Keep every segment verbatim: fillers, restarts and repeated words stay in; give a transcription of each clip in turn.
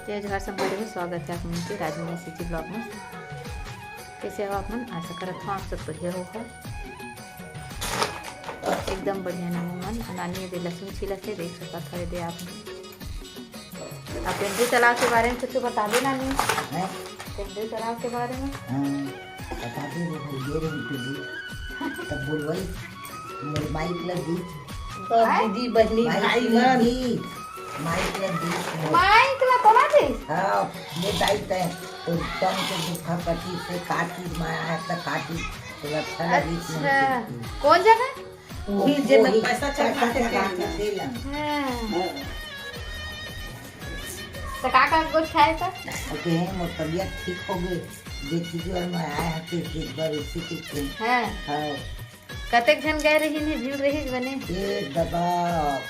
जय जोहार संगवारी हो, स्वागत है आप मन के राजमनी सीजी ब्लॉग में। कैसे हो आप मन? आशा करत हूँ आप सब बढ़िया होगा। एकदम बढ़िया ना मन। नानी ये दे लहसुन छीलत हे, देख सकत हो ये दे आप मन। अब पेंड्री तालाब के बारे में कुछ बताबे नानी। हैं? पेंड्री तालाब के बारे में। हाँ, बता दे वो ये रही पेंड्री। तब बोलवाई, मोर माइक लग गई। तो हैं? दीदी, बहनी, माइक भाई लग मन। गई। माइक लग गई। माइक ला तोला दे? हाँ, ये दाई तय। तो तन के दुखा कटी से काटी, मैं आया था काटी। तो अच्छा लगी। अच्छा, कौन जगह? वही जे मैं वही पैसा चढ़ा के पैसा चढ़ा के देला। देला। हाँ। हाँ। तो का का कुछ खाए था? ओके, मोर तबियत ठीक हो गई। जे चीज और मैं आया है, ते एक बार उसी के थे। हाँ। हाँ। कतेक झन गए रही ने, भीड़ रही बने? ए ददा,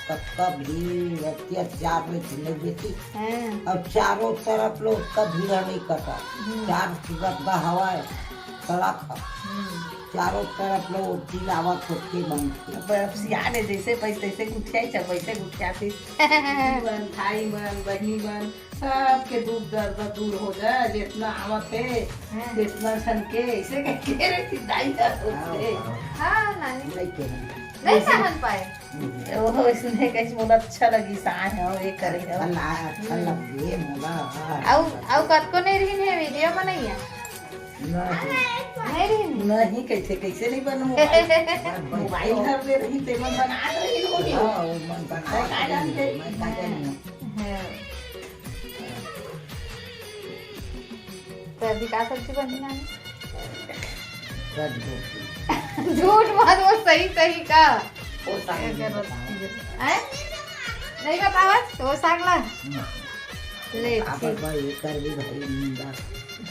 कतका भीड़, अत्याचार में झिल्ले बेटी। हाँ। और चारों तरफ लोग का भीड़ नहीं कटा। हम्म। चार गद्दा हवा है, सड़क है। हम्म। चारों तरफ लोग चिल्लावत होके बंद किया। अब सियान है, जैसे पैसे तैसे गुठियाई, सब वैसे गुठियाती। दीदी मन, भाई मन, बहनी मन, सबके दुख दर्द दूर हो जाए, जितना आवत है, हाँ। जितना झन के, ऐसे कह के रे चिल्लाई जात होते। हाँ, नानी। नहीं कहे। नहीं समझ पाए। ओहो, इसने कहीं बोला, "अच्छा लगी, साए हो, ये करे हो।" अच्छा ला-, अच्छा हम्म। लगे, मोला, हाँ। अउ, अउ कतको नहीं रही है, वीडियो बनाइए। नहीं। नहीं रही है। नहीं, कैसे, कैसे नहीं बनू मोबाइल? मोबाइल घर में रही, तेमन बना रही होगी। हाँ, वो मन बना मैं का रही जानते? हूँ, मैं का जानती हूँ। हाँ। तो अभी का सब्जी बनही नानी? कद्दू की। झूठ मत बोल, सही सही का। वो साग नहीं बताओ। हैं? नहीं बतावत? तो वो साग ला। हम्म। ले, आप ठीक। बार ये कर भी भाई निंदा।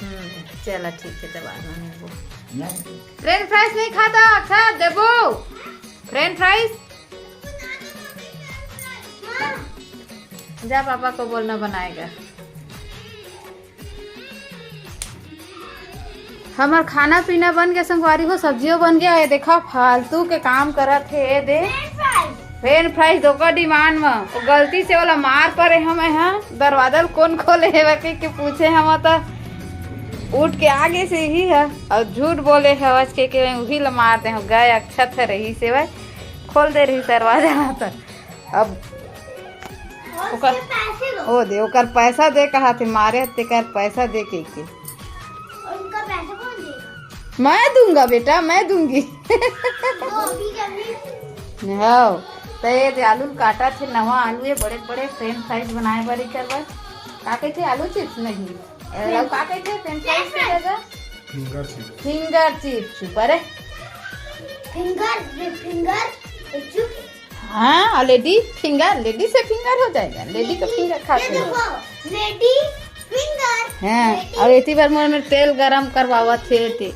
हम्म, चला ठीक है, तब आना नहीं वो। नहीं। फ्रेंच फ्राइज नहीं खाता, अच्छा देबो। French fries. जा, पापा को बोलना बनाएगा। हमर खाना पीना बन गया संगवारी हो, सब्जियों बन गया। ये देखा, फालतू के काम करत हे, ये दे। फ्रेंच फ्राइज, ओकर डिमांड म। वो गलती से वाला मार परे हमें, हाँ, दरवाजा ल कौन खोले हे, वके के पूछे हम, तो उठ के आगे से ही है और झूठ बोले हे, आज के, के उही ला मार दे हो, गए अक्षत है रही से वह, खोल दे रही दरवाजा ना तो। अब और ओकर, उसके पैसे दो। ओ दे, ओकर पैसा दे, कहा थे मारे, तेकर पैसा दे के, के। और उनका पैसा कौन देगा? मैं दूंगा बेटा, मैं दूंगी। वो अभी जल्दी। हाँ, तो ये दे आलू काटा थे, नवा आलू है, बड़े बड़े फ्रेंच फ्राइज बनाए बर, एकर बर। का कहते, आलू चिप्स नहीं, ए, लो, का कहते, फ्रेंच फ्राइज की जगह? Finger chips. फिंगर चिप्स, अरे। Finger, finger chips. हाँ, और लेडी फिंगर, लेडी से फिंगर हो जाएगा, लेडी का फिंगर खाते हैं। देखो, लेडी फिंगर, हाँ, लेडी। और इतनी बार मोर में तेल गरम करवावत थे, थे।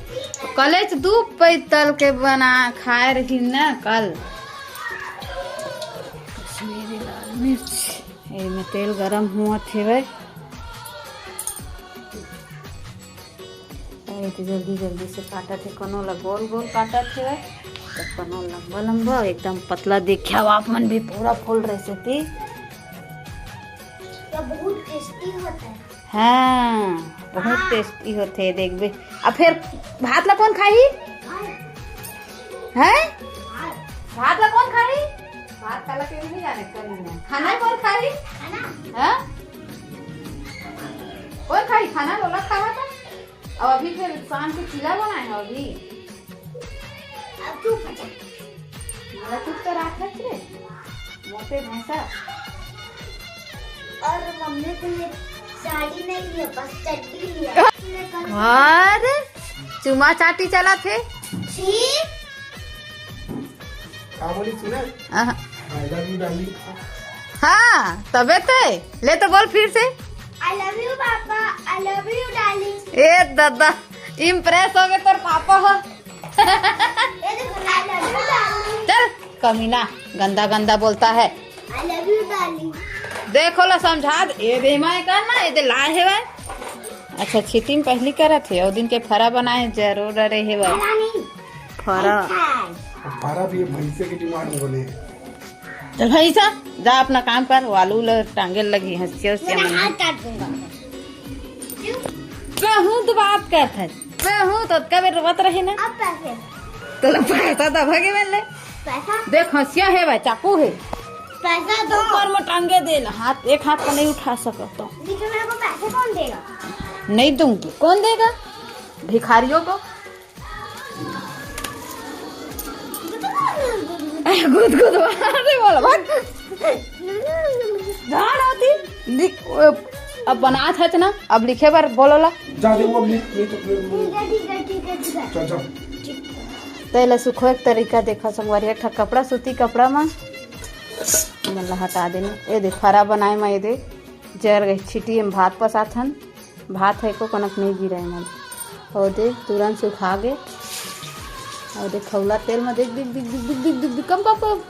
कलेच दू पै तल के बना खाए रही ना कल। कश्मीरी लाल मिर्च, ये में तेल गरम हुआ थे भाई। अरे तो जल्दी जल्दी से काटत हे, कोनो ला गोल गोल काटत हे, तो कोनो लंबा लंबा, एकदम पतला। देखिए आप मन भी पूरा फुल रहे से ती। ये बहुत टेस्टी होता है। हाँ, बहुत हाँ। टेस्टी होते है, देखबे। अब फिर भात ला कौन खाही? हाँ। हैं? हाँ। भात ला कौन खाही? भात काला के नहीं जाने, कल नहीं। खाना कौन खाही? खाना। हाँ? कोई खाई खाना, लोला खावा था। और अभी फिर शाम के चीला बनाए हो अभी। अब तू बचा। मेरा कुछ तो रात है रे। मोटे भैंसा। और मम्मी के लिए साड़ी नहीं है, बस चड्डी लिया। और चुमा चाटी चला थे। छी। का बोली सुना? आहा। I love you darling। हाँ, तबे ते। ले तो बोल फिर से। I love you papa, I love you darling। ए दादा, impress हो गए तोर पापा हो। ये देखो, I love you darling। चल, कमीना, गंदा गंदा बोलता है। I love you darling। देखो ला समझा दे, ए दे माय का ना, ए दे लाए हे भाई। अच्छा, छिटिंग पहली करत हे, ओ दिन के फरा बनाए जरूर अरे हे भाई। फरा नहीं। फरा। अच्छा। फरा भी ये भैंसे की डिमांड बोले। चल भैंसा, जा अपना काम कर, वो आलू ल टांगे लगी, हंसिया उसिया मन। हाथ काट दूंगा। बहुत बात करत है, बहुत तो कबे रोवत रही ना। अब पैसे। तोला पैसा दबा के मिल ले। पैसा? देख, हंसिया है भाई, चाकू है। पैसा दो। ऊपर में टांगे दे ला, हाथ, एक हाथ को नहीं उठा सकत तो। लेकिन मेरे को पैसे कौन देगा? नहीं दूंगी। कौन देगा? भिखारियों को। गुद गुद मार दे बोला, भाग। जान होती। लिख, अब बनात हच ना, अब लिखे बर बोलो ला। जा दे, वो लिख, ये तो फिर ठीक है, ठीक है, ठीक है, ठीक है। चल, चल। तेला सुखो एक तरीका देखा संगवारी, एक ठा कपड़ा, सूती कपड़ा मा मन ला हटा देना। ये दे फरा बनाए मा, ये दे जर गई छिटी, हम भात पसाथन, भात है को कनक नहीं गिरा है मन। और दे तुरंत सुखा गे। और दे खौला तेल मा देख, दिख, दिख, दिख, कम, कम, कम।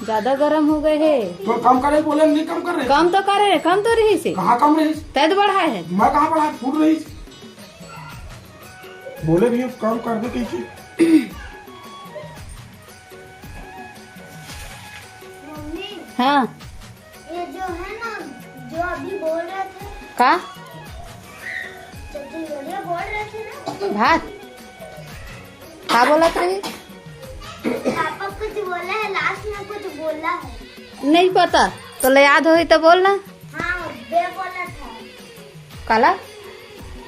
ज्यादा गरम हो गए है। तो कम करे बोले, नहीं कम कर रहे। कम तो करे, कम तो रही से। कहाँ कम रही? तद बढ़ा है। मैं कहाँ बढ़ा? फूल रही। बोले भी कम कर दे कैसे? मम्मी, हाँ। ये जो है ना, जो अभी बोल रहे थे। का? छत्तीसगढ़िया बोल रहे थे ना। भात? का बोलत रही? पापा कुछ बोला है, लास्ट में कुछ बोला है। नहीं पता, तो ले याद होई तो बोल ना। हाँ, बे बोला था। काला?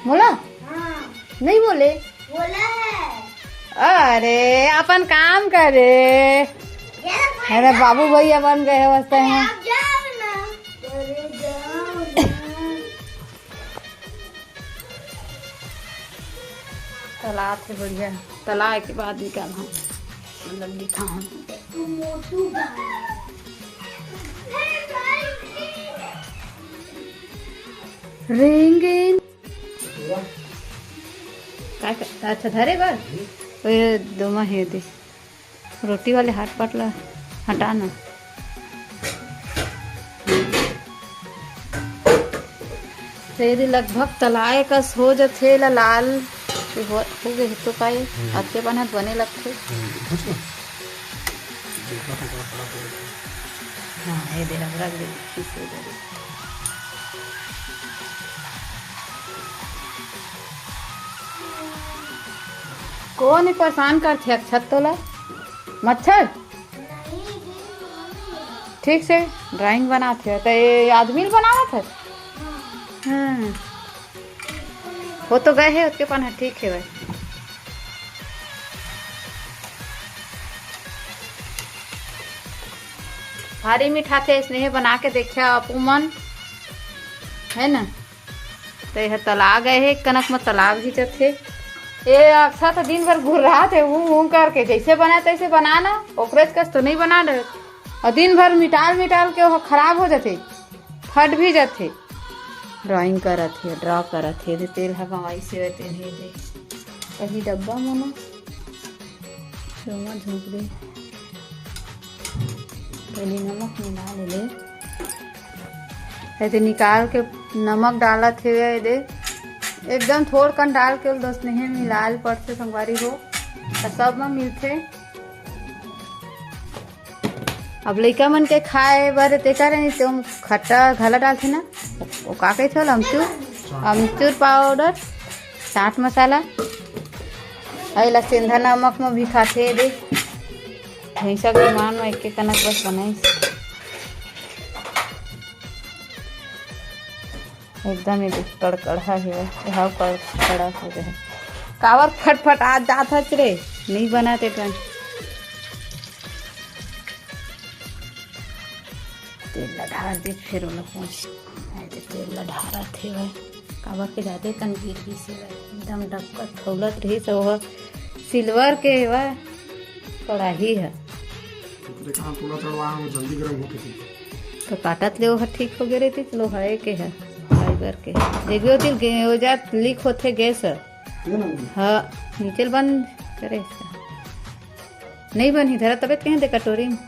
बोला? हाँ। नहीं बोले? बोला है। अरे, अपन काम करे। अरे, बाबू भैया बन गए हैं, वास्ते हैं। आप जाओ ना। अरे, जाओ ना। तला थे बढ़िया, तला के बाद निकाल हम, मतलब दिखा हम। रिंगिंग। का, का, अच्छा, धरे बर? ओए, दोमा हे दे। रोटी वाले हाथ पाट ला हटाना। तो ये दे लगभग तलाए कस हो जथे ला लाल। हो, हो गए तो का ये? हम्म। अच्छे बनत बने लगथे। हम्म, बुझ गए? देखा तो बड़ा बड़ा हो गया। हाँ, ये दे रगड़ा के दे, ठीक हो जाए। कौन ही परेशान करथे अक्षत तोला? मच्छर? ठीक से ड्राइंग बनात हे, त ये आदमी ल बनावत हे? हाँ। वो तो गए हे, ओतके पन ह, ठीक हे भाई। भारी मीठा थे, स्नेह बना के देखा आप मन, है ना? त ये ह तला गए हे, कनक म तला भी जथे। ये अक्सर तो दिन भर घुर्रात हे, ऊ ऊ करके जैसे बना तैसे बना ना, ओकरेच कस तो नहीं बना दे। और दिन भर मिटाल मिटाल के वो खराब हो जथे, फट भी जथे। ड्राइंग करत हे, ड्रॉ करत हे, दे तेल ह गंवाई से होते नहीं दे। कहीं डब्बा मोनो, चोमा झोंक दे। पहले नमक मिला ले ले। ऐसे निकाल के नमक डालत हे, ये दे एकदम थोड़ कन डाल के दस नहीं मिलाल पड़थे संगवारी हो, त सब में मिलथे। अब लइका मन के खाए बर तेकर नहीं तो खट्टा घला डालथे ना, वो का कहिथे ओला, अमचूर, अमचूर पाउडर, चाट मसाला, अउ एला सेंधा नमक में भी खाथे दे। भैंसा के मान में एक एक कनक बस बनाइस। एकदम ये देख कड़कड़ा हे, एहा कड़कड़ा हो गए। काबर फटफट आज जात हच रे, नहीं बना ते कन। तेल ला ढार दे, फिर ओला पोंछ। आए दे, तेल ला ढारत हे भाई, काबर के जादे कन गिर गिस हे भाई, एकदम डक्कत फौलत रहिस हे, ओह सिल्वर के हे भाई, कड़ाही हे। तो तेरे कहाँ तोला चढ़वा, वो जल्दी गर्म होके थी। तो काटत ले ओह ठीक हो गए रहितिस, लोहा के हे, फाइबर के। देखबे होती गे-, वो जात लीक होथे गैस। ये ना? हाँ, नीचे ल बंद करे इसका। नहीं बनी धरा, तबे कहें दे कटोरी में।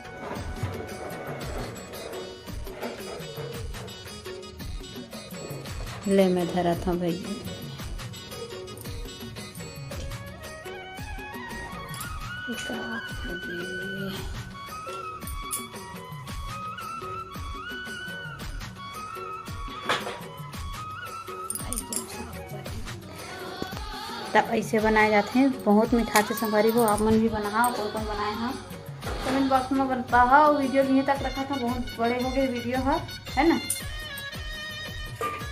ले मैं धरत हूँ भैया। एक आध बजे। त ऐसे बनाए जाथे, बहुत मीठा से संगवारी हो। आप मन भी बनाओ, कौन कौन बनाए हो कमेंट बॉक्स में बताओ। वीडियो यहीं तक रखा था, बहुत बड़े हो गए वीडियो है, है ना?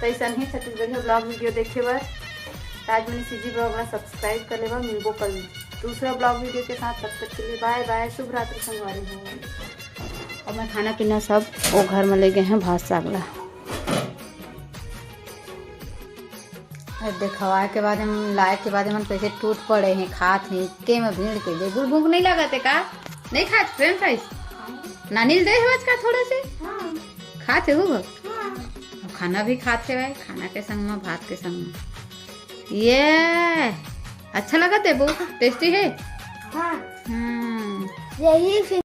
तो ऐसा नहीं छत्तीसगढ़ी ब्लॉग वीडियो देखे बर राजमणि सीजी ब्लॉग ला सब्सक्राइब कर लेवा। मिलबो कल दूसरा ब्लॉग वीडियो के साथ, तब तक के लिए बाय बाय, शुभ रात्रि संगवारी हो। अब मैं खाना पीना सब वो घर में ले गए हैं भात साग ला। अरे देखाए के बाद हम लाए के बाद मन कैसे टूट पड़े हैं, खात हैं इक्के में भीड़ के। जे गुल भूख नहीं लगत है का? नहीं खात फ्रेंच फ्राइज? नानी ल दे हवच का थोड़ा से? हाँ। खात है वो? हाँ। अब खाना भी खात है भाई, खाना के संग में, भात के संग में। ये अच्छा लगत है वो, टेस्टी है। हाँ। हम्म। यही फिर